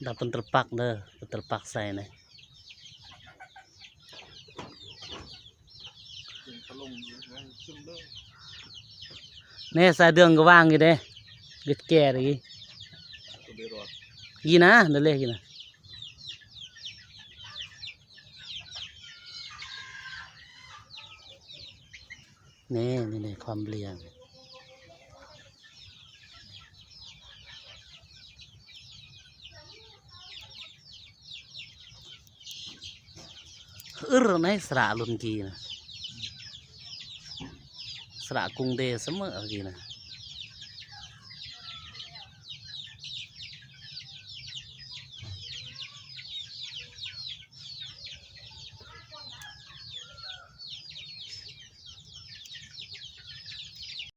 ດາວເປັນຕະປັກເດີ ເປັນຕະປັກໃສ່ນີ້ ແນ່ ສາຍເດືອງກໍວາງຢູ່ເດ້ ເວດແກ່ອີກ ອີນະ ເດີເລກອີນະ ແນ່ ນີ້ແນ່ ຄວາມເບລຍ ອື ໃນສະຫຼະລຸ້ນກີ້ນະ ສະຫຼະກຸງເດສະເໝີກີ້ນະ.